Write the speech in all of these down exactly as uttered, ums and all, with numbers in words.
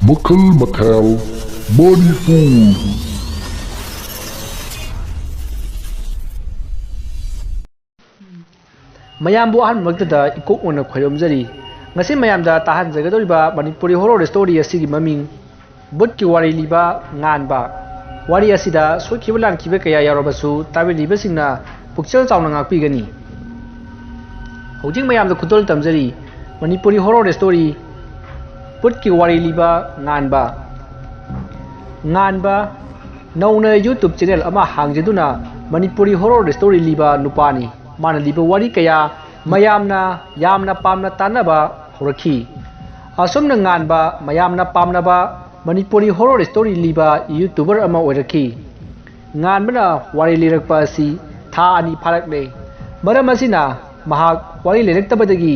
ꯃꯈꯜ ꯃꯊꯦꯜ ꯃꯅꯤꯄꯨꯔ꯫ ꯃꯌꯥꯝꯕꯨ ꯑꯍꯥꯟꯕꯃꯛꯇꯗ ꯏꯀꯣꯛ ꯑꯣꯏꯅ ꯈꯣꯏꯔꯝꯖꯔꯤ꯫ ꯉꯁꯤ ꯃꯌꯥꯝꯗ ꯇꯥꯍꯟꯖꯒꯗꯧꯔꯤꯕ ꯃꯅꯤꯄꯨꯔꯤ horror story ꯑꯁꯤꯒꯤ ꯃꯃꯤꯡ ꯚꯨꯠꯀꯤ ꯋꯥꯔꯤ ꯂꯤꯕ ꯉꯥꯟꯕ꯫ ꯋꯥꯔꯤ ꯑꯁꯤꯗ ꯁꯣꯏꯈꯤꯕ ꯂꯥꯟꯈꯤꯕ ꯀꯌꯥ ꯌꯥꯎꯔꯕꯁꯨ ꯇꯥꯕꯤꯔꯤꯕꯁꯤꯡꯅ ꯄꯨꯛꯆꯦꯜ ꯆꯥꯎꯅ ꯉꯥꯛꯄꯤꯒꯅꯤ꯫ ꯍꯧꯖꯤꯛ ꯃꯌꯥꯝꯗ ꯈꯨꯗꯣꯜ ꯇꯝꯖꯔꯤ ꯃꯅꯤꯄꯨꯔꯤ horror story ꯚꯨꯠꯀꯤ ꯋꯥꯔꯤ ꯂꯤꯕ ꯉꯥꯟꯕ꯫ ꯉꯥꯟꯕ ꯅꯧꯅ YouTube channel ꯑꯃ ꯍꯥꯡꯖꯗꯨꯅ ꯃꯅꯤꯄꯨꯔꯤ horror story ꯂꯤꯕ ꯅꯨꯄꯥꯅꯤ꯫ ꯃꯥꯅ ꯂꯤꯕ ꯋꯥꯔꯤ ꯀꯌꯥ ꯃꯌꯥꯝꯅ ꯌꯥꯝꯅ ꯄꯥꯝꯅ ꯇꯥꯅꯕ ꯍꯧꯔꯛꯈꯤ꯫ ꯑꯁꯨꯝꯅ ꯉꯥꯟꯕ ꯃꯌꯥꯝꯅ ꯄꯥꯝꯅꯕ ꯃꯅꯤꯄꯨꯔꯤ horror story ꯂꯤꯕ YouTuber ꯑꯃ ꯑꯣꯏꯔꯛꯈꯤ꯫ ꯉꯥꯟꯕꯅ ꯋꯥꯔꯤ ꯂꯤꯔꯛꯄ ꯑꯁꯤ ꯊꯥ ꯑꯅꯤ ꯐꯥꯔꯛꯂꯦ꯫ ꯃꯔꯝ ꯑꯁꯤꯅ ꯃꯍꯥꯛ ꯋꯥꯔꯤ ꯂꯩꯔꯛꯇꯕꯗꯒꯤ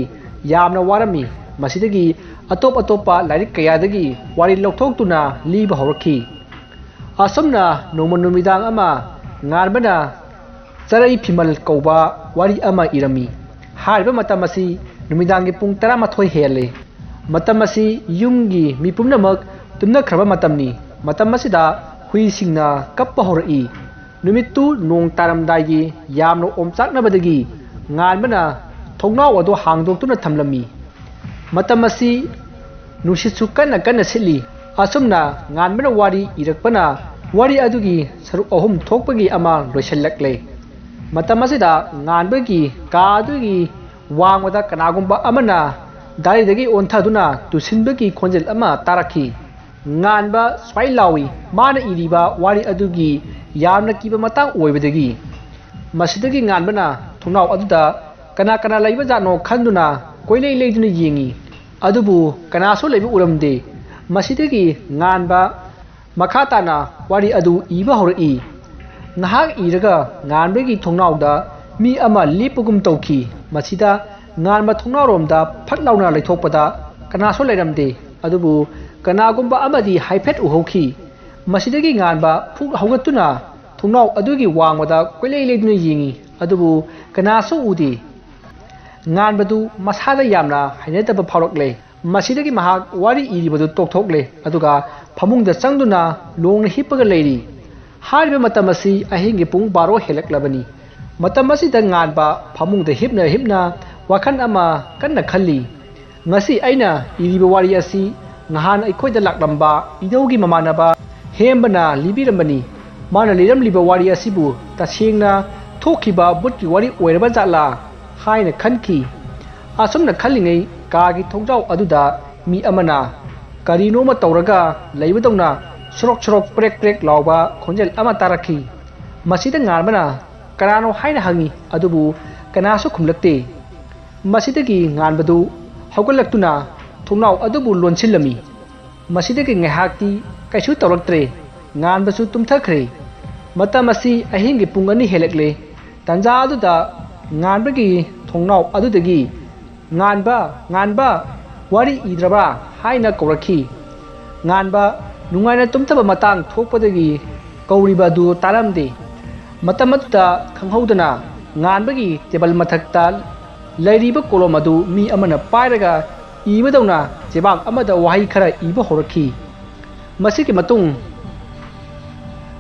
ꯌꯥꯝꯅ ꯋꯥꯔꯝꯃꯤ꯫ ꯃꯁꯤꯗꯒꯤ ꯑꯇꯣꯞ ꯑꯇꯣꯞꯄ ꯂꯥꯏꯔꯤꯛ ꯀꯌꯥꯗꯒꯤ ꯋꯥꯔꯤ ꯂꯧꯊꯣꯛꯇꯨꯅ ꯂꯤꯕ ꯍꯧꯔꯛꯈꯤ꯫ ꯑꯁꯨꯝꯅ ꯅꯣꯡꯃ ꯅꯨꯃꯤꯗꯥꯡ ꯑꯃ ꯉꯥꯟꯕꯅ ꯆꯔꯩ ꯐꯤꯃꯜ ꯀꯧꯕ ꯋꯥꯔꯤ ꯑꯃ ꯏꯔꯝꯃꯤ꯫ ꯍꯥꯏꯔꯤꯕ ꯃꯇꯝ ꯑꯁꯤ ꯅꯨꯃꯤꯗꯥꯡꯒꯤ ꯄꯨꯡ ꯇꯔꯥꯃꯥꯊꯣꯏ ꯍꯦꯜꯂꯦ꯫ ꯃꯇꯝ ꯑꯁꯤ ꯌꯨꯝꯒꯤ ꯃꯤ ꯄꯨꯝꯅꯃꯛ ꯇꯨꯝꯅꯈ꯭ꯔꯕ ꯃꯇꯝꯅꯤ꯫ ꯃꯇꯝ ꯑꯁꯤꯗ ꯍꯨꯏꯁꯤꯡꯅ ꯀꯞꯄ ꯍꯧꯔꯛꯏ꯫ ꯅꯨꯃꯤꯠꯇꯨ ꯅꯣꯡ ꯇꯥꯔꯝꯗꯥꯏꯒꯤ ꯌꯥꯝꯅ ꯑꯣꯝꯆꯥꯛꯅꯕꯗꯒꯤ ꯉꯥꯟꯕꯅ ꯊꯣꯡꯅꯥꯎ ꯑꯗꯨ ꯍꯥꯡꯗꯣꯛꯇꯨꯅ ꯊꯝꯂꯝꯃꯤ꯫ ꯃꯇꯝ ꯑꯁꯤ ꯅꯨꯡꯁꯤꯠꯁꯨ ꯀꯟꯅ ꯀꯟꯅ ꯁꯤꯠꯂꯤ꯫ ꯑꯁꯨꯝꯅ ꯉꯥꯟꯕꯅ ꯋꯥꯔꯤ ꯏꯔꯛꯄꯅ ꯋꯥꯔꯤ ꯑꯗꯨꯒꯤ ꯁꯔꯨꯛ ꯑꯍꯨꯝ ꯊꯣꯛꯄꯒꯤ ꯑꯃ ꯂꯣꯏꯁꯤꯜꯂꯛꯂꯦ꯫ ꯃꯇꯝ ꯑꯁꯤꯗ ꯉꯥꯟꯕꯒꯤ ꯀꯥ ꯑꯗꯨꯒꯤ ꯋꯥꯡꯃꯗ ꯀꯅꯥꯒꯨꯝꯕ ꯑꯃꯅ ꯗꯥꯔꯤꯗꯒꯤ ꯑꯣꯟꯊꯗꯨꯅ ꯇꯨꯁꯤꯟꯕꯒꯤ ꯈꯣꯟꯖꯦꯜ ꯑꯃ ꯇꯥꯔꯛꯈꯤ꯫ ꯉꯥꯟꯕ ꯁ꯭ꯋꯥꯏ ꯂꯥꯎꯏ꯫ ꯃꯥꯅ ꯏꯔꯤꯕ ꯋꯥꯔꯤ ꯑꯗꯨꯒꯤ ꯌꯥꯝꯅ ꯀꯤꯕ ꯃꯇꯥꯡ ꯑꯣꯏꯕꯗꯒꯤ꯫ ꯃꯁꯤꯗꯒꯤ ꯉꯥꯟꯕꯅ ꯊꯣꯡꯅꯥꯎ ꯑꯗꯨꯗ ꯀꯅꯥ ꯀꯅꯥ ꯂꯩꯕ ꯖꯥꯠꯅꯣ ꯈꯟꯗꯨꯅ ꯀꯣꯏꯂꯩ ꯂꯩꯗꯨꯅ ꯌꯦꯡꯉꯤ꯫ ꯑꯗꯨꯕꯨ ꯀꯅꯥꯁꯨ ꯂꯩꯕ ꯎꯔꯝꯗꯦ꯫ ꯃꯁꯤꯗꯒꯤ ꯉꯥꯟꯕ ꯃꯈꯥ ꯇꯥꯅ ꯋꯥꯔꯤ ꯑꯗꯨ ꯏꯕ ꯍꯧꯔꯛꯏ꯫ ꯉꯥꯏꯍꯥꯛ ꯏꯔꯒ ꯉꯥꯟꯕꯒꯤ ꯊꯣꯡꯅꯥꯎꯗ ꯃꯤ ꯑꯃ ꯂꯦꯞꯄꯒꯨꯝ ꯇꯧꯈꯤ꯫ ꯃꯁꯤꯗ ꯉꯥꯟꯕ ꯊꯣꯡꯅꯥꯎꯔꯣꯝꯗ ꯐꯠ ꯂꯥꯎꯅ ꯂꯩꯊꯣꯛꯄꯗ ꯀꯅꯥꯁꯨ ꯂꯩꯔꯝꯗꯦ꯫ ꯑꯗꯨꯕꯨ ꯀꯅꯥꯒꯨꯝꯕ ꯑꯃꯗꯤ ꯍꯥꯏꯐꯦꯠ ꯎꯍꯧꯈꯤ꯫ ꯃꯁꯤꯗꯒꯤ ꯉꯥꯟꯕ ꯐꯨꯛ ꯍꯧꯒꯠꯇꯨꯅ ꯊꯣꯡꯅꯥꯎ ꯑꯗꯨꯒꯤ ꯋꯥꯡꯃꯗ ꯀꯣꯏꯂꯩ ꯂꯩꯗꯨꯅ ꯌꯦꯡꯉꯤ꯫ ꯑꯗꯨꯕꯨ ꯀꯅꯥꯁꯨ ꯎꯗꯦ꯫ ꯉꯥꯟꯕꯗꯨ ꯃꯁꯥꯗ ꯌꯥꯝꯅ ꯍꯩꯅꯗꯕ ꯐꯥꯎꯔꯛꯂꯦ꯫ ꯃꯁꯤꯗꯒꯤ ꯃꯍꯥꯛ ꯋꯥꯔꯤ ꯏꯔꯤꯕꯗꯨ ꯇꯣꯛꯊꯣꯛꯂꯦ, ꯑꯗꯨꯒ ꯐꯃꯨꯡꯗ ꯆꯪꯗꯨꯅ ꯂꯣꯡꯅ ꯍꯤꯞꯄꯒ ꯂꯩꯔꯤ꯫ ꯍꯥꯏꯔꯤꯕ ꯃꯇꯝ ꯑꯁꯤ ꯑꯍꯤꯡꯒꯤ ꯄꯨꯡ ꯕꯥꯔꯣ ꯍꯦꯜꯂꯛꯂꯕꯅꯤ꯫ ꯃꯇꯝ ꯑꯁꯤꯗ ꯉꯥꯟꯕ ꯐꯃꯨꯡꯗ ꯍꯤꯞꯅ ꯍꯤꯞꯅ ꯋꯥꯈꯜ ꯑꯃ ꯀꯟꯅ ꯈꯜꯂꯤ꯫ ꯉꯁꯤ ꯑꯩꯅ ꯏꯔꯤꯕ ꯋꯥꯔꯤ ꯑꯁꯤ ꯉꯍꯥꯟ ꯑꯩꯈꯣꯏꯗ ꯂꯥꯛꯂꯝꯕ ꯏꯙꯧꯒꯤ ꯃꯃꯥꯟꯅꯕ ꯍꯦꯝꯕꯅ ꯂꯤꯕꯤꯔꯝꯕꯅꯤ꯫ ꯃꯥꯅ ꯂꯤꯔꯝꯂꯤꯕ ꯋꯥꯔꯤ ꯑꯁꯤꯕꯨ ꯇꯁꯦꯡꯅ ꯊꯣꯛꯈꯤꯕ ꯚꯨꯠꯀꯤ ꯋꯥꯔꯤ ꯑꯣꯏꯔꯕ ꯖꯥꯠꯂꯥ ꯍꯥꯏꯅ ꯈꯟꯈꯤ꯫ ꯑꯁꯨꯝꯅ ꯈꯜꯂꯤꯉꯩ ꯀꯥꯒꯤ ꯊꯣꯡꯖꯥꯎ ꯑꯗꯨꯗ ꯃꯤ ꯑꯃꯅ ꯀꯔꯤꯅꯣꯃ ꯇꯧꯔꯒ ꯂꯩꯕꯗꯧꯅ ꯁꯣꯔꯣꯛ ꯁꯣꯔꯣꯛ ꯄ꯭ꯔꯦꯛ ꯄ꯭ꯔꯦꯛ ꯂꯥꯎꯕ ꯈꯣꯟꯖꯦꯜ ꯑꯃ ꯇꯥꯔꯛꯈꯤ꯫ ꯃꯁꯤꯗ ꯉꯥꯟꯕꯅ "ꯀꯅꯥꯅꯣ?" ꯍꯥꯏꯅ ꯍꯪꯉꯤ꯫ ꯑꯗꯨꯕꯨ ꯀꯅꯥꯁꯨ ꯈꯨꯝꯂꯛꯇꯦ꯫ ꯃꯁꯤꯗꯒꯤ ꯉꯥꯟꯕꯗꯨ ꯍꯧꯒꯠꯂꯛꯇꯨꯅ ꯊꯣꯡꯅꯥꯎ ꯑꯗꯨꯕꯨ ꯂꯣꯟꯁꯤꯜꯂꯝꯃꯤ꯫ ꯃꯁꯤꯗꯒꯤ ꯉꯥꯏꯍꯥꯛꯇꯤ ꯀꯩꯁꯨ ꯇꯧꯔꯛꯇ꯭ꯔꯦ꯫ ꯉꯥꯟꯕꯁꯨ ꯇꯨꯝꯊꯈ꯭ꯔꯦ꯫ ꯃꯇꯝ ꯑꯁꯤ ꯑꯍꯤꯡꯒꯤ ꯄꯨꯡ ꯑꯅꯤ ꯍꯦꯜꯂꯛꯂꯦ꯫ ꯇꯥꯟꯖꯥ ꯑꯗꯨꯗ ꯉꯥꯟꯕꯒꯤ ꯊꯣꯡꯅꯥꯎ ꯑꯗꯨꯗꯒꯤ "ꯉꯥꯟꯕ, ꯉꯥꯟꯕ, ꯋꯥꯔꯤ ꯏꯗ꯭ꯔꯕ?" ꯍꯥꯏꯅ ꯀꯧꯔꯛꯈꯤ꯫ ꯉꯥꯟꯕ ꯅꯨꯡꯉꯥꯏꯅ ꯇꯨꯝꯊꯕ ꯃꯇꯥꯡ ꯊꯣꯛꯄꯗꯒꯤ ꯀꯧꯔꯤꯕ ꯑꯗꯨ ꯇꯥꯔꯝꯗꯦ꯫ ꯃꯇꯝ ꯑꯗꯨꯗ ꯈꯪꯍꯧꯗꯅ ꯉꯥꯟꯕꯒꯤ ꯇꯦꯕꯜ ꯃꯊꯛꯇ ꯂꯩꯔꯤꯕ ꯀꯣꯂꯣꯝ ꯑꯗꯨ ꯃꯤ ꯑꯃꯅ ꯄꯥꯏꯔꯒ ꯏꯕꯗꯧꯅ ꯆꯦꯕꯥꯡ ꯑꯃꯗ ꯋꯥꯍꯩ ꯈꯔ ꯏꯕ ꯍꯧꯔꯛꯈꯤ꯫ ꯃꯁꯤꯒꯤ ꯃꯇꯨꯡ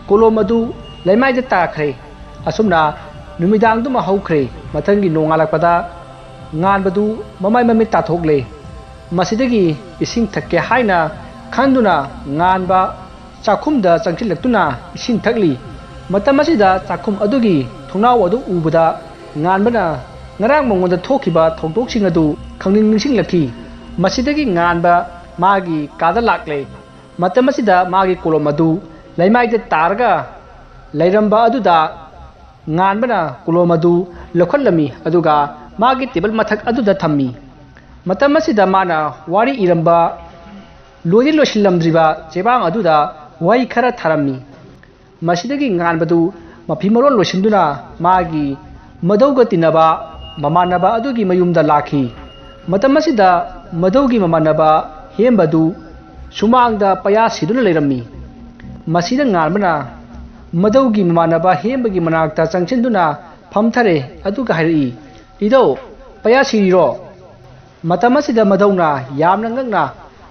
ꯀꯣꯂꯣꯝ ꯑꯗꯨ ꯂꯩꯃꯥꯏꯗ ꯇꯥꯈ꯭ꯔꯦ꯫ ꯑꯁꯨꯝꯅ ꯅꯨꯃꯤꯗꯥꯡꯗꯨꯃ ꯍꯧꯈ꯭ꯔꯦ꯫ ꯃꯊꯪꯒꯤ ꯅꯣꯡꯉꯥꯜꯂꯛꯄꯗ ꯉꯥꯟꯕꯗꯨ ꯃꯃꯥꯏ ꯃꯃꯤꯠ ꯇꯥꯊꯣꯛꯂꯦ꯫ ꯃꯁꯤꯗꯒꯤ ꯏꯁꯤꯡ ꯊꯛꯀꯦ ꯍꯥꯏꯅ ꯈꯟꯗꯨꯅ ꯉꯥꯟꯕ ꯆꯥꯛꯈꯨꯝꯗ ꯆꯪꯁꯤꯜꯂꯛꯇꯨꯅ ꯏꯁꯤꯡ ꯊꯛꯂꯤ꯫ ꯃꯇꯝ ꯑꯁꯤꯗ ꯆꯥꯛꯈꯨꯝ ꯑꯗꯨꯒꯤ ꯊꯣꯡꯅꯥꯎ ꯑꯗꯨ ꯎꯕꯗ ꯉꯥꯟꯕꯅ ꯉꯔꯥꯡ ꯃꯉꯣꯟꯗ ꯊꯣꯛꯈꯤꯕ ꯊꯧꯗꯣꯛꯁꯤꯡ ꯑꯗꯨ ꯈꯪꯅꯤꯡ ꯅꯤꯡꯁꯤꯡꯂꯛꯈꯤ꯫ ꯃꯁꯤꯗꯒꯤ ꯉꯥꯟꯕ ꯃꯥꯒꯤ ꯀꯥꯗ ꯂꯥꯛꯂꯦ꯫ ꯃꯇꯝ ꯑꯁꯤꯗ ꯃꯥꯒꯤ ꯀꯣꯂꯣꯝ ꯑꯗꯨ ꯂꯩꯃꯥꯏꯗ ꯇꯥꯔꯒ ꯂꯩꯔꯝꯕ ꯑꯗꯨꯗ ꯉꯥꯟꯕꯅ ꯀꯣꯂꯣꯝ ꯑꯗꯨ ꯂꯧꯈꯠꯂꯝꯃꯤ, ꯑꯗꯨꯒ ꯃꯥꯒꯤ ꯇꯦꯕꯜ ꯃꯊꯛ ꯑꯗꯨꯗ ꯊꯝꯃꯤ꯫ ꯃꯇꯝ ꯑꯁꯤꯗ ꯃꯥꯅ ꯋꯥꯔꯤ ꯏꯔꯝꯕ ꯂꯣꯏꯗꯤ ꯂꯣꯏꯁꯤꯜꯂꯝꯗ꯭ꯔꯤꯕ ꯆꯦꯕꯥꯡ ꯑꯗꯨꯗ ꯋꯥꯍꯩ ꯈꯔ ꯊꯥꯔꯝꯃꯤ꯫ ꯃꯁꯤꯗꯒꯤ ꯉꯥꯟꯕꯗꯨ ꯃꯐꯤ ꯃꯔꯣꯜ ꯂꯣꯏꯁꯤꯟꯗꯨꯅ ꯃꯥꯒꯤ ꯃꯙꯧꯒ ꯇꯤꯟꯅꯕ ꯃꯃꯥꯟꯅꯕ ꯑꯗꯨꯒꯤ ꯃꯌꯨꯝꯗ ꯂꯥꯛꯈꯤ꯫ ꯃꯇꯝ ꯑꯁꯤꯗ ꯃꯙꯧꯒꯤ ꯃꯃꯥꯟꯅꯕ ꯍꯦꯝꯕꯗꯨ ꯁꯨꯃꯥꯡꯗ ꯄꯩꯌꯥ ꯁꯤꯗꯨꯅ ꯂꯩꯔꯝꯃꯤ꯫ ꯃꯁꯤꯗ ꯉꯥꯟꯕꯅ ꯃꯙꯧꯒꯤ ꯃꯃꯥꯟꯅꯕ ꯍꯦꯝꯕꯒꯤ ꯃꯅꯥꯛꯇ ꯆꯪꯁꯤꯟꯗꯨꯅ ꯐꯝꯊꯔꯦ, ꯑꯗꯨꯒ ꯍꯥꯏꯔꯛꯏ, "ꯏꯙꯧ, ꯄꯩꯌꯥ ꯁꯤꯔꯤꯔꯣ?" ꯃꯇꯝ ꯑꯁꯤꯗ ꯃꯙꯧꯅ ꯌꯥꯝꯅ ꯉꯛꯅ,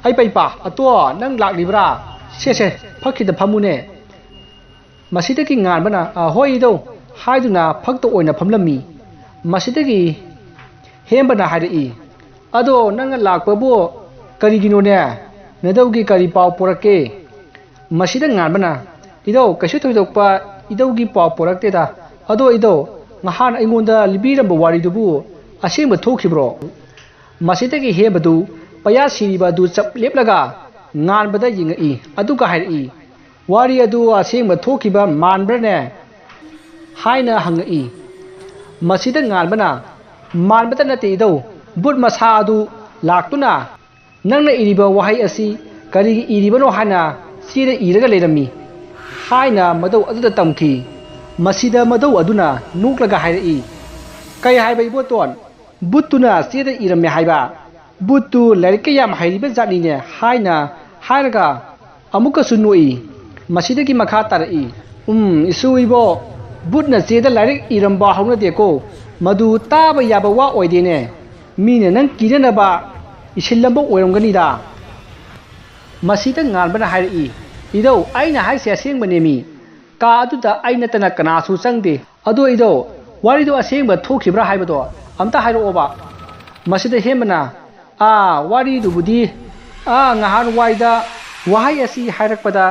"ꯑꯩ ꯄꯩꯄ, ꯑꯇꯣ, ꯅꯪ ꯂꯥꯛꯂꯤꯕ꯭ꯔꯥ? ꯁꯦ, ꯁꯦ, ꯐꯛꯁꯤꯗ ꯐꯝꯃꯨꯅꯦ꯫" ꯃꯁꯤꯗꯒꯤ ꯉꯥꯟꯕꯅ, "ꯑ, ꯍꯣꯏ ꯏꯙꯧ" ꯍꯥꯏꯗꯨꯅ ꯐꯛꯇ ꯑꯣꯏꯅ ꯐꯝꯂꯝꯃꯤ꯫ ꯃꯁꯤꯗꯒꯤ ꯍꯦꯝꯕꯅ ꯍꯥꯏꯔꯛꯏ, "ꯑꯗꯣ ꯅꯪꯅ ꯂꯥꯛꯄꯕꯨ ꯀꯔꯤꯒꯤꯅꯣꯅꯦ? ꯅꯙꯧꯒꯤ ꯀꯔꯤ ꯄꯥꯎ ꯄꯣꯔꯛꯀꯦ?" ꯃꯁꯤꯗ ꯉꯥꯟꯕꯅ, "ꯏꯙꯧ, ꯀꯩꯁꯨ ꯊꯣꯏꯗꯣꯛꯄ ꯏꯙꯧꯒꯤ ꯄꯥꯎ ꯄꯣꯔꯛꯇꯦꯗ꯫ ꯑꯗꯣ ꯏꯙꯧ, ꯉꯍꯥꯟ ꯑꯩꯉꯣꯟꯗ ꯂꯤꯕꯤꯔꯝꯕ ꯋꯥꯔꯤꯗꯨꯕꯨ ꯑꯁꯦꯡꯕ ꯊꯣꯛꯈꯤꯕ꯭ꯔꯣ?" ꯃꯁꯤꯗꯒꯤ ꯍꯦꯝꯕꯗꯨ ꯄꯩꯌꯥ ꯁꯤꯔꯤꯕ ꯑꯗꯨ ꯆꯞ ꯂꯦꯞꯂꯒ ꯉꯥꯟꯕꯗ ꯌꯦꯡꯉꯛꯏ, ꯑꯗꯨꯒ ꯍꯥꯏꯔꯛꯏ, "ꯋꯥꯔꯤ ꯑꯗꯨ ꯑꯁꯦꯡꯕ ꯊꯣꯛꯈꯤꯕ ꯃꯥꯟꯕ꯭ꯔꯅꯦ?" ꯍꯥꯏꯅ ꯍꯪꯉꯛꯏ꯫ ꯃꯁꯤꯗ ꯉꯥꯟꯕꯅ, "ꯃꯥꯟꯕꯇ ꯅꯠꯇꯦ ꯏꯙꯧ, ꯚꯨꯠ ꯃꯁꯥ ꯑꯗꯨ ꯂꯥꯛꯇꯨꯅ ꯅꯪꯅ ꯏꯔꯤꯕ ꯋꯥꯍꯩ ꯑꯁꯤ ꯀꯔꯤꯒꯤ ꯏꯔꯤꯕꯅꯣ ꯍꯥꯏꯅ ꯆꯦꯗ ꯏꯔꯒ ꯂꯩꯔꯝꯃꯤ" ꯍꯥꯏꯅ ꯃꯙꯧ ꯑꯗꯨꯗ ꯇꯝꯈꯤ꯫ ꯃꯁꯤꯗ ꯃꯙꯧ ꯑꯗꯨꯅ ꯅꯣꯛꯂꯒ ꯍꯥꯏꯔꯛꯏ, "ꯀꯩ ꯍꯥꯏꯕ ꯏꯕꯣꯇꯣꯟ? ꯚꯨꯠꯇꯨꯅ ꯆꯦꯗ ꯏꯔꯝꯃꯦ ꯍꯥꯏꯕ? ꯚꯨꯠꯇꯨ ꯂꯥꯏꯔꯤꯛꯀ ꯌꯥꯝ ꯍꯩꯔꯤꯕ ꯖꯥꯠꯅꯤꯅꯦ" ꯍꯥꯏꯅ ꯍꯥꯏꯔꯒ ꯑꯃꯨꯛꯀꯁꯨ ꯅꯣꯛꯏ꯫ ꯃꯁꯤꯗꯒꯤ ꯃꯈꯥ ꯇꯥꯔꯛꯏ, "ꯎꯝ, ꯏꯁꯨ ꯏꯕꯣ, ꯚꯨꯠꯅ ꯆꯦꯗ ꯂꯥꯏꯔꯤꯛ ꯏꯔꯝꯕ ꯍꯧꯅꯗꯦꯀꯣ꯫ ꯃꯗꯨ ꯇꯥꯕ ꯌꯥꯕ ꯋꯥ ꯑꯣꯏꯗꯦꯅꯦ꯫ ꯃꯤꯅ ꯅꯪ ꯀꯤꯅꯅꯕ ꯏꯁꯤꯜꯂꯝꯕ ꯑꯣꯏꯔꯝꯒꯅꯤꯗ꯫" ꯃꯁꯤꯗ ꯉꯥꯟꯕꯅ ꯍꯥꯏꯔꯛꯏ, "ꯏꯙꯧ, ꯑꯩꯅ ꯍꯥꯏꯁꯦ ꯑꯁꯦꯡꯕꯅꯦꯃꯤ꯫ ꯀꯥ ꯑꯗꯨꯗ ꯑꯩ ꯅꯠꯇꯅ ꯀꯅꯥꯁꯨ ꯆꯪꯗꯦ꯫ ꯑꯗꯣ ꯏꯙꯧ, ꯋꯥꯔꯤꯗꯣ ꯑꯁꯦꯡꯕ ꯊꯣꯛꯈꯤꯕ꯭ꯔꯥ ꯍꯥꯏꯕꯗꯣ ꯑꯝꯇ ꯍꯥꯏꯔꯛꯑꯣꯕ꯫" ꯃꯁꯤꯗ ꯍꯦꯝꯕꯅ, "ꯑꯥ, ꯋꯥꯔꯤꯗꯨꯕꯨꯗꯤ, ꯑꯥ, ꯉꯍꯥꯟꯋꯥꯏꯗ ꯋꯥꯍꯩ ꯑꯁꯤ ꯍꯥꯏꯔꯛꯄꯗ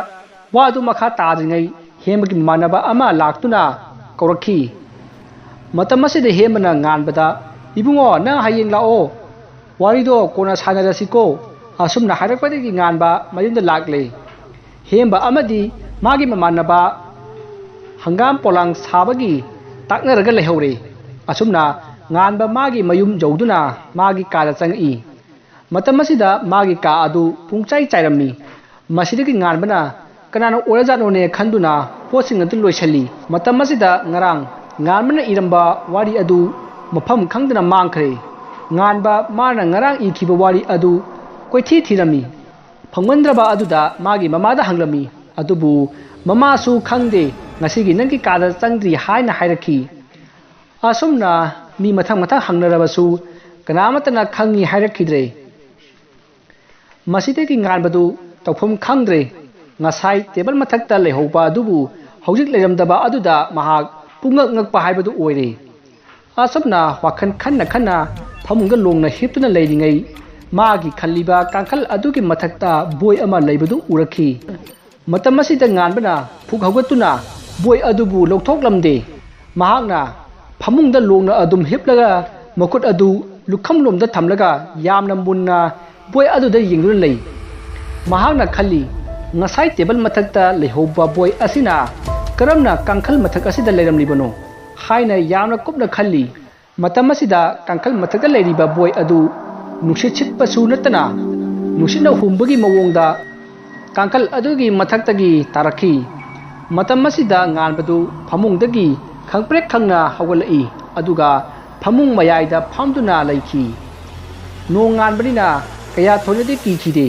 ꯋꯥꯗꯨ ꯃꯈꯥ ꯇꯥꯗ꯭ꯔꯤꯉꯩ ꯍꯦꯝꯕꯒꯤ ꯃꯃꯥꯟꯅꯕ ꯑꯃ ꯂꯥꯛꯇꯨꯅ ꯀꯧꯔꯛꯈꯤ꯫" ꯃꯇꯝ ꯑꯁꯤꯗ ꯍꯦꯝꯕꯅ ꯉꯥꯟꯕꯗ, "ꯏꯕꯨꯡꯉꯣ, ꯅꯪ ꯍꯌꯦꯡ ꯂꯥꯛꯑꯣ, ꯋꯥꯔꯤꯗꯣ ꯀꯣꯟꯅ ꯁꯥꯟꯅꯔꯁꯤꯀꯣ꯫" ꯑꯁꯨꯝꯅ ꯍꯥꯏꯔꯛꯄꯗꯒꯤ ꯉꯥꯟꯕ ꯃꯌꯨꯝꯗ ꯂꯥꯛꯂꯦ꯫ ꯍꯦꯝꯕ ꯑꯃꯗꯤ ꯃꯥꯒꯤ ꯃꯃꯥꯟꯅꯕ ꯍꯪꯒꯥꯝ ꯄꯣꯂꯥꯡ ꯁꯥꯕꯒꯤ ꯇꯥꯛꯅꯔꯒ ꯂꯩꯍꯧꯔꯦ꯫ ꯑꯁꯨꯝꯅ ꯉꯥꯟꯕ ꯃꯥꯒꯤ ꯃꯌꯨꯝ ꯌꯧꯗꯨꯅ ꯃꯥꯒꯤ ꯀꯥꯗ ꯆꯪꯉꯛꯏ꯫ ꯃꯇꯝ ꯑꯁꯤꯗ ꯃꯥꯒꯤ ꯀꯥ ꯑꯗꯨ ꯄꯨꯡꯆꯥꯏ ꯆꯥꯏꯔꯝꯃꯤ꯫ ꯃꯁꯤꯗꯒꯤ ꯉꯥꯟꯕꯅ ꯀꯅꯥꯅ ꯑꯣꯏꯔꯖꯥꯠꯅꯣꯅꯦ ꯈꯟꯗꯨꯅ ꯄꯣꯠꯁꯤꯡ ꯑꯗꯨ ꯂꯣꯏꯁꯤꯜꯂꯤ꯫ ꯃꯇꯝ ꯑꯁꯤꯗ ꯉꯔꯥꯡ ꯉꯥꯟꯕꯅ ꯏꯔꯝꯕ ꯋꯥꯔꯤ ꯑꯗꯨ ꯃꯐꯝ ꯈꯪꯗꯅ ꯃꯥꯡꯈ꯭ꯔꯦ꯫ ꯉꯥꯟꯕ ꯃꯥꯅ ꯉꯔꯥꯡ ꯏꯈꯤꯕ ꯋꯥꯔꯤ ꯑꯗꯨ ꯀꯣꯏꯊꯤ ꯊꯤꯔꯝꯃꯤ꯫ ꯐꯪꯃꯟꯗ꯭ꯔꯕ ꯑꯗꯨꯗ ꯃꯥꯒꯤ ꯃꯃꯥꯗ ꯍꯪꯂꯝꯃꯤ꯫ ꯑꯗꯨꯕꯨ ꯃꯃꯥꯁꯨ ꯈꯪꯗꯦ, ꯉꯁꯤꯒꯤ ꯅꯪꯒꯤ ꯀꯥꯗ ꯆꯪꯗ꯭ꯔꯤ ꯍꯥꯏꯅ ꯍꯥꯏꯔꯛꯈꯤ꯫ ꯑꯁꯨꯝꯅ ꯃꯤ ꯃꯊꯪ ꯃꯊꯪ ꯍꯪꯅꯔꯕꯁꯨ ꯀꯅꯥꯃꯠꯇꯅ ꯈꯪꯉꯤ ꯍꯥꯏꯔꯛꯈꯤꯗ꯭ꯔꯦ꯫ ꯃꯁꯤꯗꯒꯤ ꯉꯥꯟꯕꯗꯨ ꯇꯧꯐꯝ ꯈꯪꯗ꯭ꯔꯦ꯫ ꯉꯁꯥꯏ ꯇꯦꯕꯜ ꯃꯊꯛꯇ ꯂꯩꯍꯧꯕ ꯑꯗꯨꯕꯨ ꯍꯧꯖꯤꯛ ꯂꯩꯔꯝꯗꯕ ꯑꯗꯨꯗ ꯃꯍꯥꯛ ꯄꯨꯡꯉꯛ ꯉꯛꯄ ꯍꯥꯏꯕꯗꯨ ꯑꯣꯏꯔꯦ꯫ ꯑꯁꯨꯝꯅ ꯋꯥꯈꯜ ꯈꯟꯅ ꯈꯟꯅ ꯐꯃꯨꯡꯗ ꯂꯣꯡꯅ ꯍꯤꯞꯇꯨꯅ ꯂꯩꯔꯤꯉꯩ, ꯃꯥꯒꯤ ꯈꯜꯂꯤꯕ ꯀꯥꯡꯈꯜ ꯑꯗꯨꯒꯤ ꯃꯊꯛꯇ ꯕꯣꯏ ꯑꯃ ꯂꯩꯕꯗꯨ ꯎꯔꯛꯈꯤ꯫ ꯃꯇꯝ ꯑꯁꯤꯗ ꯉꯥꯟꯕꯅ ꯐꯨꯛ ꯍꯧꯒꯠꯇꯨꯅ ꯕꯣꯏ ꯑꯗꯨꯕꯨ ꯂꯧꯊꯣꯛꯂꯝꯗꯦ꯫ ꯃꯍꯥꯛꯅ ꯐꯃꯨꯡꯗ ꯂꯣꯡꯅ ꯑꯗꯨꯝ ꯍꯤꯞꯂꯒ ꯃꯈꯨꯠ ꯑꯗꯨ ꯂꯨꯈꯝꯂꯣꯝꯗ ꯊꯝꯂꯒ ꯌꯥꯝꯅ ꯃꯨꯟꯅ ꯕꯣꯏ ꯑꯗꯨꯗ ꯌꯦꯡꯗꯨꯅ ꯂꯩ꯫ ꯃꯍꯥꯛꯅ ꯈꯜꯂꯤ, "ꯉꯁꯥꯏ ꯇꯦꯕꯜ ꯃꯊꯛꯇ ꯂꯩꯍꯧꯕ ꯕꯣꯏ ꯑꯁꯤꯅ ꯀꯔꯝꯅ ꯀꯥꯡꯈꯜ ꯃꯊꯛ ꯑꯁꯤꯗ ꯂꯩꯔꯝꯂꯤꯕꯅꯣ?" ꯍꯥꯏꯅ ꯌꯥꯝꯅ ꯀꯨꯞꯅ ꯈꯜꯂꯤ꯫ ꯃꯇꯝ ꯑꯁꯤꯗ ꯀꯥꯡꯈꯜ ꯃꯊꯛꯇ ꯂꯩꯔꯤꯕ ꯕꯣꯏ ꯑꯗꯨ ꯅꯨꯡꯁꯤꯠ ꯁꯤꯠꯄꯁꯨ ꯅꯠꯇꯅ ꯅꯨꯡꯁꯤꯠꯅ ꯍꯨꯝꯕꯒꯤ ꯃꯑꯣꯡꯗ ꯀꯥꯡꯈꯜ ꯑꯗꯨꯒꯤ ꯃꯊꯛꯇꯒꯤ ꯇꯥꯔꯛꯈꯤ꯫ ꯃꯇꯝ ꯑꯁꯤꯗ ꯉꯥꯟꯕꯗꯨ ꯐꯃꯨꯡꯗꯒꯤ ꯈꯪꯄ꯭ꯔꯦꯛ ꯈꯪꯅ ꯍꯧꯒꯠꯂꯛꯏ, ꯑꯗꯨꯒ ꯐꯃꯨꯡ ꯃꯌꯥꯏꯗ ꯐꯝꯗꯨꯅ ꯂꯩꯈꯤ꯫ ꯅꯣꯡ ꯉꯥꯟꯕꯅꯤꯅ ꯀꯌꯥ ꯊꯣꯏꯅꯗꯤ ꯀꯤꯈꯤꯗꯦ꯫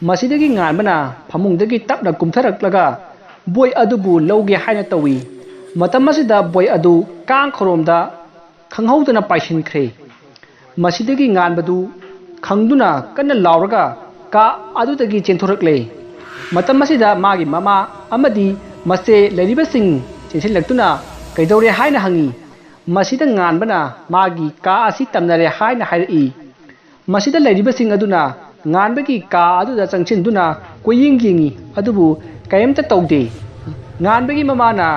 ꯃꯁꯤꯗꯒꯤ ꯉꯥꯟꯕꯅ ꯐꯃꯨꯡꯗꯒꯤ ꯇꯞꯅ ꯀꯨꯝꯊꯔꯛꯂꯒ ꯕꯣꯏ ꯑꯗꯨꯕꯨ ꯂꯧꯒꯦ ꯍꯥꯏꯅ ꯇꯧꯏ꯫ ꯃꯇꯝ ꯑꯁꯤꯗ ꯕꯣꯏ ꯑꯗꯨ ꯀꯥꯡ ꯈꯣꯔꯣꯝꯗ ꯈꯪꯍꯧꯗꯅ ꯄꯥꯏꯁꯤꯟꯈ꯭ꯔꯦ꯫ ꯃꯁꯤꯗꯒꯤ ꯉꯥꯟꯕꯗꯨ ꯈꯪꯗꯨꯅ ꯀꯟꯅ ꯂꯥꯎꯔꯒ ꯀꯥ ꯑꯗꯨꯗꯒꯤ ꯆꯦꯟꯊꯣꯔꯛꯂꯦ꯫ ꯃꯇꯝ ꯑꯁꯤꯗ ꯃꯥꯒꯤ ꯃꯃꯥ ꯑꯃꯗꯤ ꯃꯆꯦ ꯂꯩꯔꯤꯕꯁꯤꯡ ꯆꯦꯟꯁꯤꯜꯂꯛꯇꯨꯅ ꯀꯩꯗꯧꯔꯦ ꯍꯥꯏꯅ ꯍꯪꯉꯤ꯫ ꯃꯁꯤꯗ ꯉꯥꯟꯕꯅ ꯃꯥꯒꯤ ꯀꯥ ꯑꯁꯤ ꯇꯝꯅꯔꯦ ꯍꯥꯏꯅ ꯍꯥꯏꯔꯛꯏ꯫ ꯃꯁꯤꯗ ꯂꯩꯔꯤꯕꯁꯤꯡ ꯑꯗꯨꯅ ꯉꯥꯟꯕꯒꯤ ꯀꯥ ꯑꯗꯨꯗ ꯆꯪꯁꯤꯟꯗꯨꯅ ꯀꯣꯏꯌꯦꯡ ꯌꯦꯡꯉꯤ, ꯑꯗꯨꯕꯨ ꯀꯔꯤꯝꯇ ꯇꯧꯗꯦ꯫ ꯉꯥꯟꯕꯒꯤ ꯃꯃꯥꯅ,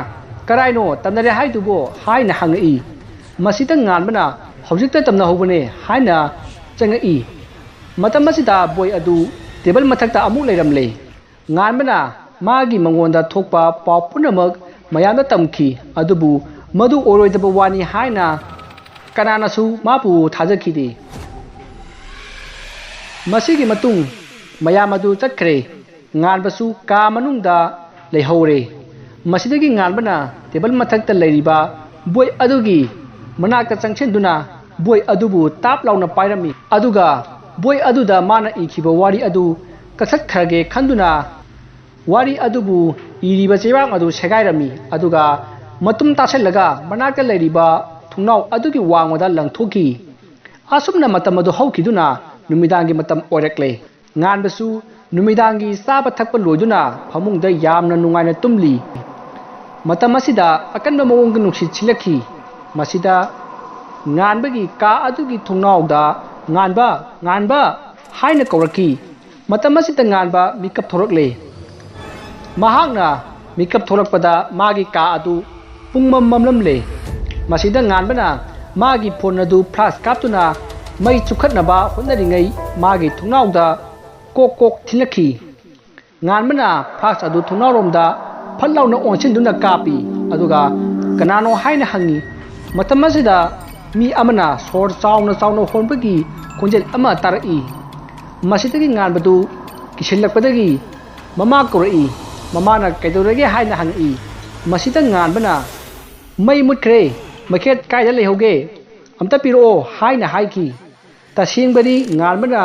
"ꯀꯔꯥꯏꯅꯣ ꯇꯝꯅꯔꯦ ꯍꯥꯏꯗꯨꯕꯣ?" ꯍꯥꯏꯅ ꯍꯪꯉꯛꯏ꯫ ꯃꯁꯤꯗ ꯉꯥꯟꯕꯅ, "ꯍꯧꯖꯤꯛꯇ ꯇꯝꯅꯍꯧꯕꯅꯦ" ꯍꯥꯏꯅ ꯆꯪꯉꯛꯏ꯫ ꯃꯇꯝ ꯑꯁꯤꯗ ꯕꯣꯏ ꯑꯗꯨ ꯇꯦꯕꯜ ꯃꯊꯛꯇ ꯑꯃꯨꯛ ꯂꯩꯔꯝꯂꯦ꯫ ꯉꯥꯟꯕꯅ ꯃꯥꯒꯤ ꯃꯉꯣꯟꯗ ꯊꯣꯛꯄ ꯄꯥꯎ ꯄꯨꯝꯅꯃꯛ ꯃꯌꯥꯝꯗ ꯇꯝꯈꯤ, ꯑꯗꯨꯕꯨ ꯃꯗꯨ ꯑꯣꯏꯔꯣꯏꯗꯕ ꯋꯥꯅꯤ ꯍꯥꯏꯅ ꯀꯅꯥꯅꯁꯨ ꯃꯥꯕꯨ ꯊꯥꯖꯈꯤꯗꯦ꯫ ꯃꯁꯤꯒꯤ ꯃꯇꯨꯡ ꯃꯌꯥꯝ ꯑꯗꯨ ꯆꯠꯈ꯭ꯔꯦ꯫ ꯉꯥꯟꯕꯁꯨ ꯀꯥ ꯃꯅꯨꯡꯗ ꯂꯩꯍꯧꯔꯦ꯫ ꯃꯁꯤꯗꯒꯤ ꯉꯥꯟꯕꯅ ꯇꯦꯕꯜ ꯃꯊꯛꯇ ꯂꯩꯔꯤꯕ ꯕꯣꯏ ꯑꯗꯨꯒꯤ ꯃꯅꯥꯛꯇ ꯆꯪꯁꯤꯟꯗꯨꯅ ꯕꯣꯏ ꯑꯗꯨꯕꯨ ꯇꯥꯞ ꯂꯥꯎꯅ ꯄꯥꯏꯔꯝꯃꯤ꯫ ꯑꯗꯨꯒ ꯕꯣꯏ ꯑꯗꯨꯗ ꯃꯥꯅ ꯏꯈꯤꯕ ꯋꯥꯔꯤ ꯑꯗꯨ ꯀꯛꯊꯠꯈ꯭ꯔꯒꯦ ꯈꯟꯗꯨꯅ ꯋꯥꯔꯤ ꯑꯗꯨꯕꯨ ꯏꯔꯤꯕ ꯆꯦꯕꯥꯡ ꯑꯗꯨ ꯁꯦꯒꯥꯏꯔꯝꯃꯤ꯫ ꯑꯗꯨꯒ ꯃꯇꯨꯝ ꯇꯥꯁꯤꯜꯂꯒ ꯃꯅꯥꯛꯇ ꯂꯩꯔꯤꯕ ꯊꯣꯡꯅꯥꯎ ꯑꯗꯨꯒꯤ ꯋꯥꯡꯃꯗ ꯂꯪꯊꯣꯛꯈꯤ꯫ ꯑꯁꯨꯝꯅ ꯃꯇꯝ ꯑꯗꯨ ꯍꯧꯈꯤꯗꯨꯅ ꯅꯨꯃꯤꯗꯥꯡꯒꯤ ꯃꯇꯝ ꯑꯣꯏꯔꯛꯂꯦ꯫ ꯉꯥꯟꯕꯁꯨ ꯅꯨꯃꯤꯗꯥꯡꯒꯤ ꯆꯥꯕ ꯊꯛꯄ ꯂꯣꯏꯗꯨꯅ ꯐꯃꯨꯡꯗ ꯌꯥꯝꯅ ꯅꯨꯡꯉꯥꯏꯅ ꯇꯨꯝꯂꯤ꯫ ꯃꯇꯝ ꯑꯁꯤꯗ ꯑꯀꯟꯕ ꯃꯑꯣꯡꯗ ꯅꯨꯡꯁꯤꯠ ꯁꯤꯠꯂꯛꯈꯤ꯫ ꯃꯁꯤꯗ ꯉꯥꯟꯕꯒꯤ ꯀꯥ ꯑꯗꯨꯒꯤ ꯊꯣꯡꯅꯥꯎꯗ "ꯉꯥꯟꯕ, ꯉꯥꯟꯕ" ꯍꯥꯏꯅ ꯀꯧꯔꯛꯈꯤ꯫ ꯃꯇꯝ ꯑꯁꯤꯗ ꯉꯥꯟꯕ ꯃꯤꯀꯞ ꯊꯣꯔꯛꯂꯦ꯫ ꯃꯍꯥꯛꯅ ꯃꯤꯀꯞ ꯊꯣꯔꯛꯄꯗ ꯃꯥꯒꯤ ꯀꯥ ꯑꯗꯨ ꯄꯨꯡꯃꯝ ꯃꯝꯂꯝꯂꯦ꯫ ꯃꯁꯤꯗ ꯉꯥꯟꯕꯅ ꯃꯥꯒꯤ ꯐꯣꯟ ꯑꯗꯨ ꯐ꯭ꯂꯥꯁ ꯀꯥꯞꯇꯨꯅ ꯃꯩ ꯆꯨꯞꯈꯠꯅꯕ ꯍꯣꯠꯅꯔꯤꯉꯩ ꯃꯥꯒꯤ ꯊꯣꯡꯅꯥꯎꯗ ꯀꯣꯛ ꯀꯣꯛ ꯊꯤꯜꯂꯛꯈꯤ꯫ ꯉꯥꯟꯕꯅ ꯐ꯭ꯂꯥꯁ ꯑꯗꯨ ꯊꯣꯡꯅꯥꯎꯔꯣꯝꯗ ꯐꯠ ꯂꯥꯎꯅ ꯑꯣꯟꯁꯤꯟꯗꯨꯅ ꯀꯥꯞꯄꯤ꯫ ꯑꯗꯨꯒ ꯀꯅꯥꯅꯣ ꯍꯥꯏꯅ ꯍꯪꯉꯤ꯫ ꯃꯇꯝ ꯑꯁꯤꯗ ꯃꯤ ꯑꯃꯅ ꯁꯣꯔ ꯆꯥꯎꯅ ꯆꯥꯎꯅ ꯍꯣꯟꯕꯒꯤ ꯈꯣꯟꯖꯦꯜ ꯑꯃ ꯇꯥꯔꯛꯏ꯫ ꯃꯁꯤꯗꯒꯤ ꯉꯥꯟꯕꯗꯨ ꯀꯤꯁꯤꯜꯂꯛꯄꯗꯒꯤ ꯃꯃꯥ ꯀꯧꯔꯛꯏ꯫ ꯃꯃꯥꯅ "ꯀꯩꯗꯧꯔꯒꯦ?" ꯍꯥꯏꯅ ꯍꯪꯉꯛꯏ꯫ ꯃꯁꯤꯗ ꯉꯥꯟꯕꯅ "ꯃꯩ ꯃꯨꯠꯈ꯭ꯔꯦ, ꯃꯩꯈꯦꯠ ꯀꯥꯏꯗ ꯂꯩꯍꯧꯒꯦ? ꯑꯝꯇ ꯄꯤꯔꯛꯑꯣ" ꯍꯥꯏꯅ ꯍꯥꯏꯈꯤ꯫ ꯇꯁꯦꯡꯕꯗꯤ ꯉꯥꯟꯕꯅ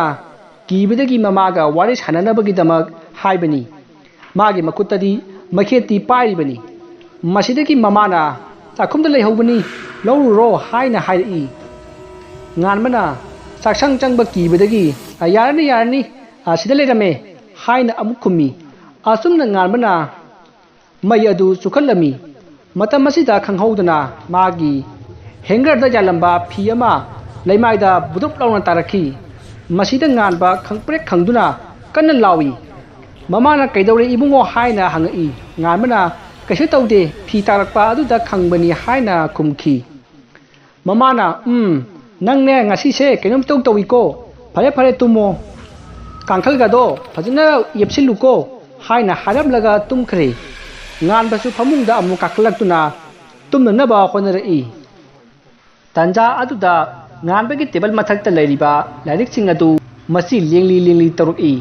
ꯀꯤꯕꯗꯒꯤ ꯃꯃꯥꯒ ꯋꯥꯔꯤ ꯁꯥꯟꯅꯅꯕꯒꯤꯗꯃꯛ ꯍꯥꯏꯕꯅꯤ꯫ ꯃꯥꯒꯤ ꯃꯈꯨꯠꯇꯗꯤ ꯃꯩꯈꯦꯠꯇꯤ ꯄꯥꯏꯔꯤꯕꯅꯤ꯫ ꯃꯁꯤꯗꯒꯤ ꯃꯃꯥꯅ "ꯆꯥꯛꯈꯨꯝꯗ ꯂꯩꯍꯧꯕꯅꯤ, ꯂꯧꯔꯨꯔꯣ" ꯍꯥꯏꯅ ꯍꯥꯏꯔꯛꯏ꯫ ꯉꯥꯟꯕꯅ ꯆꯥꯛꯁꯪ ꯆꯪꯕ ꯀꯤꯕꯗꯒꯤ "ꯑ, ꯌꯥꯔꯅꯤ, ꯌꯥꯔꯅꯤ, ꯑ, ꯁꯤꯗ ꯂꯩꯔꯝꯃꯦ" ꯍꯥꯏꯅ ꯑꯃꯨꯛ ꯈꯨꯝꯃꯤ꯫ ꯑꯁꯨꯝꯅ ꯉꯥꯟꯕꯅ ꯃꯩ ꯑꯗꯨ ꯆꯨꯈꯠꯂꯝꯃꯤ꯫ ꯃꯇꯝ ꯑꯁꯤꯗ ꯈꯪꯍꯧꯗꯅ ꯃꯥꯒꯤ ꯍꯦꯡꯒꯔꯗ ꯌꯥꯜꯂꯝꯕ ꯐꯤ ꯑꯃ ꯂꯩꯃꯥꯏꯗ ꯕꯨꯗꯨꯞ ꯂꯥꯎꯅ ꯇꯥꯔꯛꯈꯤ꯫ ꯃꯁꯤꯗ ꯉꯥꯟꯕ ꯈꯪꯄ꯭ꯔꯦꯛ ꯈꯪꯗꯨꯅ ꯀꯟꯅ ꯂꯥꯎꯏ꯫ ꯃꯃꯥꯅ "ꯀꯩꯗꯧꯔꯦ ꯏꯕꯨꯡꯉꯣ?" ꯍꯥꯏꯅ ꯍꯪꯉꯛꯏ꯫ ꯉꯥꯟꯕꯅ "ꯀꯩꯁꯨ ꯇꯧꯗꯦ, ꯐꯤ ꯇꯥꯔꯛꯄ ꯑꯗꯨꯗ ꯈꯪꯕꯅꯤ" ꯍꯥꯏꯅ ꯈꯨꯝꯈꯤ꯫ ꯃꯃꯥꯅ "ꯎꯝ, ꯅꯪꯅꯦ ꯉꯁꯤꯁꯦ ꯀꯩꯅꯣꯝ ꯏꯇꯧ ꯇꯧꯏꯀꯣ꯫ ꯐꯔꯦ ꯐꯔꯦ, ꯇꯨꯝꯃꯣ꯫ ꯀꯥꯡꯈꯜꯒꯗꯣ ꯐꯖꯅ ꯌꯦꯞꯁꯤꯜꯂꯨꯀꯣ" ꯍꯥꯏꯅ ꯍꯥꯏꯔꯝꯂꯒ ꯇꯨꯝꯈ꯭ꯔꯦ꯫ ꯉꯥꯟꯕꯁꯨ ꯐꯃꯨꯡꯗ ꯑꯃꯨꯛ ꯀꯥꯈꯠꯂꯛꯇꯨꯅ ꯇꯨꯝꯅꯅꯕ ꯍꯣꯠꯅꯔꯛꯏ꯫ ꯇꯟꯖꯥ ꯑꯗꯨꯗ ꯉꯥꯟꯕꯒꯤ ꯇꯦꯕꯜ ꯃꯊꯛꯇ ꯂꯩꯔꯤꯕ ꯂꯥꯏꯔꯤꯛꯁꯤꯡ ꯑꯗꯨ ꯃꯆꯤ ꯂꯦꯡꯂꯤ ꯂꯦꯡꯂꯤ ꯇꯧꯔꯛꯏ꯫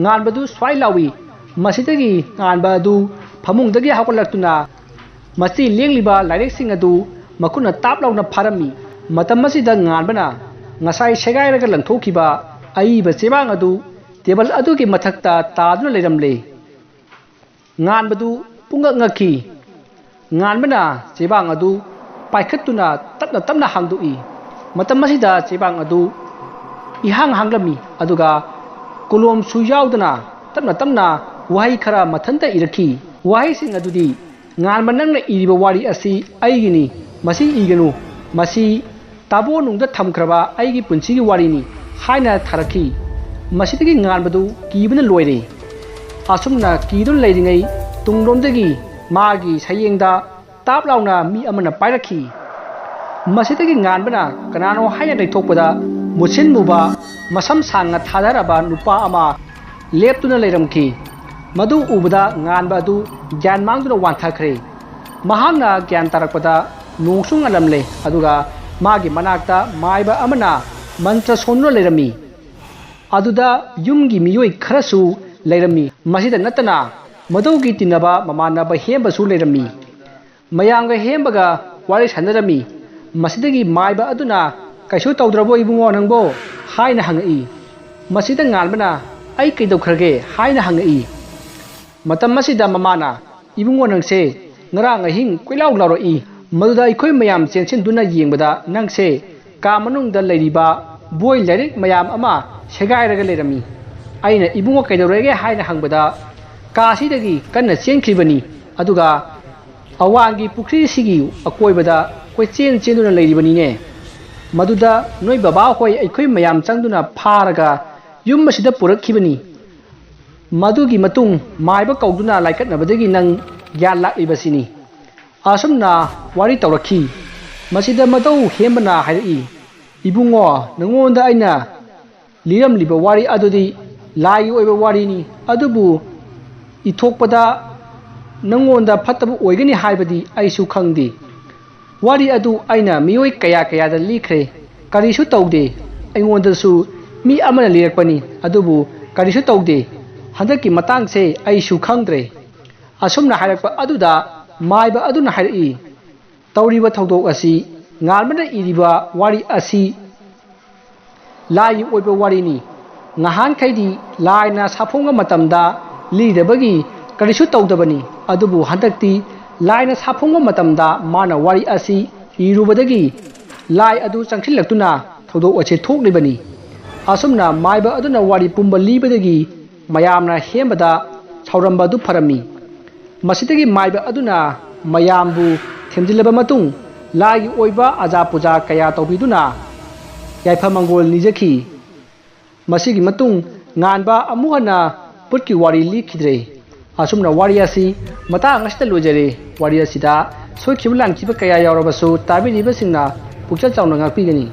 ꯉꯥꯟꯕꯗꯨ ꯁ꯭ꯋꯥꯏ ꯂꯥꯎꯏ꯫ ꯃꯁꯤꯗꯒꯤ ꯉꯥꯟꯕ ꯑꯗꯨ ꯐꯃꯨꯡꯗꯒꯤ ꯍꯧꯒꯠꯂꯛꯇꯨꯅ ꯃꯆꯤ ꯂꯦꯡꯂꯤꯕ ꯂꯥꯏꯔꯤꯛꯁꯤꯡ ꯑꯗꯨ ꯃꯈꯨꯠꯅ ꯇꯥꯞ ꯂꯥꯎꯅ ꯐꯥꯔꯝꯃꯤ꯫ ꯃꯇꯝ ꯑꯁꯤꯗ ꯉꯥꯟꯕꯅ ꯉꯁꯥꯏ ꯁꯦꯒꯥꯏꯔꯒ ꯂꯪꯊꯣꯛꯈꯤꯕ ꯑꯏꯕ ꯆꯦꯕꯥꯡ ꯑꯗꯨ ꯇꯦꯕꯜ ꯑꯗꯨꯒꯤ ꯃꯊꯛꯇ ꯇꯥꯗꯨꯅ ꯂꯩꯔꯝꯂꯦ꯫ ꯉꯥꯟꯕꯗꯨ ꯄꯨꯡꯉꯛ ꯉꯛꯈꯤ꯫ ꯉꯥꯟꯕꯅ ꯆꯦꯕꯥꯡ ꯑꯗꯨ ꯄꯥꯏꯈꯠꯇꯨꯅ ꯇꯞꯅ ꯇꯞꯅ ꯍꯥꯡꯗꯣꯛꯏ꯫ ꯃꯇꯝ ꯑꯁꯤꯗ ꯆꯦꯕꯥꯡ ꯑꯗꯨ ꯏꯍꯥꯡ ꯍꯥꯡꯂꯝꯃꯤ, ꯑꯗꯨꯒ ꯀꯣꯂꯣꯝꯁꯨ ꯌꯥꯎꯗꯅ ꯇꯞꯅ ꯇꯞꯅ ꯋꯥꯍꯩ ꯈꯔ ꯃꯊꯟꯇ ꯏꯔꯛꯈꯤ꯫ ꯋꯥꯍꯩꯁꯤꯡ ꯑꯗꯨꯗꯤ: "ꯉꯥꯟꯕ, ꯅꯪꯅ ꯏꯔꯤꯕ ꯋꯥꯔꯤ ꯑꯁꯤ ꯑꯩꯒꯤꯅꯤ, ꯃꯁꯤ ꯏꯒꯅꯨ, ꯃꯁꯤ ꯇꯥꯕꯣꯅꯨꯡꯗ ꯊꯝꯈ꯭ꯔꯕ ꯑꯩꯒꯤ ꯄꯨꯟꯁꯤꯒꯤ ꯋꯥꯔꯤꯅꯤ" ꯍꯥꯏꯅ ꯊꯥꯔꯛꯈꯤ꯫ ꯃꯁꯤꯗꯒꯤ ꯉꯥꯟꯕꯗꯨ ꯀꯤꯕꯅ ꯂꯣꯏꯔꯦ꯫ ꯑꯁꯨꯝꯅ ꯀꯤꯗꯨꯅ ꯂꯩꯔꯤꯉꯩ, ꯇꯨꯡꯂꯣꯝꯗꯒꯤ ꯃꯥꯒꯤ ꯁꯌꯦꯡꯗ ꯇꯥꯞ ꯂꯥꯎꯅ ꯃꯤ ꯑꯃꯅ ꯄꯥꯏꯔꯛꯈꯤ꯫ ꯃꯁꯤꯗꯒꯤ ꯉꯥꯟꯕꯅ ꯀꯅꯥꯅꯣ ꯍꯥꯏꯅ ꯂꯩꯊꯣꯛꯄꯗ, ꯃꯨꯁꯤꯟ ꯃꯨꯕ, ꯃꯁꯝ ꯁꯥꯡꯅ ꯊꯥꯗꯔꯕ ꯅꯨꯄꯥ ꯑꯃ ꯂꯦꯞꯇꯨꯅ ꯂꯩꯔꯝꯈꯤ꯫ ꯃꯗꯨ ꯎꯕꯗ ꯉꯥꯟꯕ ꯑꯗꯨ ꯒ꯭ꯌꯥꯟ ꯃꯥꯡꯗꯨꯅ ꯋꯥꯟꯊꯈ꯭ꯔꯦ꯫ ꯃꯍꯥꯛꯅ ꯒ꯭ꯌꯥꯟ ꯇꯥꯔꯛꯄꯗ ꯅꯣꯡꯁꯨ ꯉꯜꯂꯝꯂꯦ, ꯑꯗꯨꯒ ꯃꯥꯒꯤ ꯃꯅꯥꯛꯇ ꯃꯥꯏꯕ ꯑꯃꯅ ꯃꯟꯇ꯭ꯔ ꯁꯣꯟꯗꯨꯅ ꯂꯩꯔꯝꯃꯤ꯫ ꯑꯗꯨꯗ ꯌꯨꯝꯒꯤ ꯃꯤꯑꯣꯏ ꯈꯔꯁꯨ ꯂꯩꯔꯝꯃꯤ꯫ ꯃꯁꯤꯗ ꯅꯠꯇꯅ ꯃꯗꯨꯒꯤ ꯇꯤꯟꯅꯕ ꯃꯃꯥꯟꯅꯕ ꯍꯦꯝꯕꯁꯨ ꯂꯩꯔꯝꯃꯤ꯫ ꯃꯌꯥꯝꯒ ꯍꯦꯝꯕꯒ ꯋꯥꯔꯤ ꯁꯥꯟꯅꯔꯝꯃꯤ꯫ ꯃꯁꯤꯗꯒꯤ ꯃꯥꯏꯕ ꯑꯗꯨꯅ, "ꯀꯩꯁꯨ ꯇꯧꯗ꯭ꯔꯕꯣ ꯏꯕꯨꯡꯉꯣ ꯅꯪꯕꯣ?" ꯍꯥꯏꯅ ꯍꯪꯉꯛꯏ꯫ ꯃꯁꯤꯗ ꯉꯥꯟꯕꯅ, "ꯑꯩ ꯀꯩꯗꯧꯈ꯭ꯔꯒꯦ?" ꯍꯥꯏꯅ ꯍꯪꯉꯛꯏ꯫ ꯃꯇꯝ ꯑꯁꯤꯗ ꯃꯃꯥꯅ, "ꯏꯕꯨꯡꯉꯣ ꯅꯪꯁꯦ ꯉꯔꯥꯡ ꯑꯍꯤꯡ ꯀꯣꯏꯂꯥꯎ ꯂꯥꯎꯔꯛꯏ꯫ ꯃꯗꯨꯗ ꯑꯩꯈꯣꯏ ꯃꯌꯥꯝ ꯆꯦꯟꯁꯤꯟꯗꯨꯅ ꯌꯦꯡꯕꯗ ꯅꯪꯁꯦ ꯀꯥ ꯃꯅꯨꯡꯗ ꯂꯩꯔꯤꯕ ꯕꯣꯏ ꯂꯥꯏꯔꯤꯛ ꯃꯌꯥꯝ ꯑꯃ ꯁꯦꯒꯥꯏꯔꯒ ꯂꯩꯔꯝꯃꯤ꯫ ꯑꯩꯅ ꯏꯕꯨꯡꯉꯣ ꯀꯩꯗꯧꯔꯒꯦ ꯍꯥꯏꯅ ꯍꯪꯕꯗ ꯀꯥꯁꯤꯗꯒꯤ ꯀꯟꯅ ꯆꯦꯟꯈ꯭ꯔꯤꯕꯅꯤ, ꯑꯗꯨꯒ ꯑꯋꯥꯡꯒꯤ ꯄꯨꯈ꯭ꯔꯤꯁꯤꯒꯤ ꯑꯀꯣꯏꯕꯗ ꯀꯣꯏꯆꯦꯟ ꯆꯦꯟꯗꯨꯅ ꯂꯩꯔꯤꯕꯅꯤꯅꯦ꯫ ꯃꯗꯨꯗ ꯅꯣꯏ ꯕꯕꯥ ꯍꯣꯏ ꯑꯩꯈꯣꯏ ꯃꯌꯥꯝ ꯆꯪꯗꯨꯅ ꯐꯥꯔꯒ ꯌꯨꯝ ꯑꯁꯤꯗ ꯄꯨꯔꯛꯈꯤꯕꯅꯤ꯫ ꯃꯗꯨꯒꯤ ꯃꯇꯨꯡ ꯃꯥꯏꯕ ꯀꯧꯗꯨꯅ ꯂꯥꯏꯀꯠꯅꯕꯗꯒꯤ ꯅꯪ ꯒ꯭ꯌꯥꯟ ꯂꯥꯛꯂꯤꯕꯁꯤꯅꯤ"꯫ ꯑꯁꯨꯝꯅ ꯋꯥꯔꯤ ꯇꯧꯔꯛꯈꯤ꯫ ꯃꯁꯤꯗ ꯃꯇꯧ ꯍꯦꯝꯕꯅ ꯍꯥꯏꯔꯛꯏ, "ꯏꯕꯨꯡꯉꯣ, ꯅꯉꯣꯟꯗ ꯑꯩꯅ ꯂꯤꯔꯝꯂꯤꯕ ꯋꯥꯔꯤ ꯑꯗꯨꯗꯤ ꯂꯥꯏꯒꯤ ꯑꯣꯏꯕ ꯋꯥꯔꯤꯅꯤ, ꯑꯗꯨꯕꯨ ꯏꯊꯣꯛꯄꯗ ꯅꯉꯣꯟꯗ ꯐꯠꯇꯕ ꯑꯣꯏꯒꯅꯤ ꯍꯥꯏꯕꯗꯤ ꯑꯩꯁꯨ ꯈꯪꯗꯦ꯫ ꯋꯥꯔꯤ ꯑꯗꯨ ꯑꯩꯅ ꯃꯤꯑꯣꯏ ꯀꯌꯥ ꯀꯌꯥꯗ ꯂꯤꯈ꯭ꯔꯦ, ꯀꯔꯤꯁꯨ ꯇꯧꯗꯦ꯫ ꯑꯩꯉꯣꯟꯗꯁꯨ ꯃꯤ ꯑꯃꯅ ꯂꯤꯔꯛꯄꯅꯤ, ꯑꯗꯨꯕꯨ ꯀꯔꯤꯁꯨ ꯇꯧꯗꯦ꯫ ꯍꯟꯗꯛꯀꯤ ꯃꯇꯥꯡꯁꯦ ꯑꯩꯁꯨ ꯈꯪꯗ꯭ꯔꯦ"꯫ ꯑꯁꯨꯝꯅ ꯍꯥꯏꯔꯛꯄ ꯑꯗꯨꯗ ꯃꯥꯏꯕ ꯑꯗꯨꯅ ꯍꯥꯏꯔꯛꯏ, "ꯇꯧꯔꯤꯕ ꯊꯧꯗꯣꯛ ꯑꯁꯤ, ꯉꯥꯟꯕꯅ ꯏꯔꯤꯕ ꯋꯥꯔꯤ ꯑꯁꯤ ꯂꯥꯏꯒꯤ ꯑꯣꯏꯕ ꯋꯥꯔꯤꯅꯤ꯫ ꯉꯍꯥꯟꯈꯩꯗꯤ ꯂꯥꯏꯅ ꯁꯥꯐꯣꯡꯕ ꯃꯇꯝꯗ ꯂꯤꯗꯕꯒꯤ ꯀꯔꯤꯁꯨ ꯇꯧꯗꯕꯅꯤ, ꯑꯗꯨꯕꯨ ꯍꯟꯗꯛꯇꯤ ꯂꯥꯏꯅ ꯁꯥꯐꯣꯡꯕ ꯃꯇꯝꯗ ꯃꯥꯅ ꯋꯥꯔꯤ ꯑꯁꯤ ꯏꯔꯨꯕꯗꯒꯤ ꯂꯥꯏ ꯑꯗꯨ ꯆꯪꯁꯤꯜꯂꯛꯇꯨꯅ ꯊꯧꯗꯣꯛ ꯑꯁꯤ ꯊꯣꯛꯂꯤꯕꯅꯤ꯫ ꯑꯁꯨꯝꯅ ꯃꯥꯏꯕ ꯑꯗꯨꯅ ꯋꯥꯔꯤ ꯄꯨꯝꯕ ꯂꯤꯕꯗꯒꯤ ꯃꯌꯥꯝꯅ ꯍꯦꯟꯕꯗ ꯁꯥꯎꯔꯝꯕ ꯑꯗꯨ ꯐꯔꯝꯃꯤ꯫ ꯃꯁꯤꯗꯒꯤ ꯃꯥꯏꯕ ꯑꯗꯨꯅ ꯃꯌꯥꯝꯕꯨ ꯊꯦꯝꯖꯤꯜꯂꯕ ꯃꯇꯨꯡ ꯂꯥꯏꯒꯤ ꯑꯣꯏꯕ ꯑꯖꯥ ꯄꯨꯖꯥ ꯀꯌꯥ ꯇꯧꯕꯤꯗꯨꯅ ꯌꯥꯏꯐ ꯃꯪꯒꯣꯜ ꯅꯤꯖꯈꯤ꯫ ꯃꯁꯤꯒꯤ ꯃꯇꯨꯡ ꯉꯥꯟꯕ ꯑꯃꯨꯛ ꯍꯟꯅ ꯄꯨꯠꯀꯤ ꯋꯥꯔꯤ ꯂꯤꯈꯤꯗ꯭ꯔꯦ꯫ ꯑꯁꯨꯝꯅ ꯋꯥꯔꯤ ꯑꯁꯤ ꯃꯇꯥꯡ ꯑꯁꯤꯗ ꯂꯣꯏꯖꯔꯦ꯫ ꯋꯥꯔꯤ ꯑꯁꯤꯗ ꯁꯣꯏꯈꯤꯕ ꯂꯥꯟꯈꯤꯕ ꯀꯌꯥ ꯌꯥꯎꯔꯕꯁꯨ ꯇꯥꯕꯤꯔꯤꯕꯁꯤꯡꯅ ꯄꯨꯛꯆꯦꯜ ꯆꯥꯎꯅ ꯉꯥꯛꯄꯤꯒꯅꯤ꯫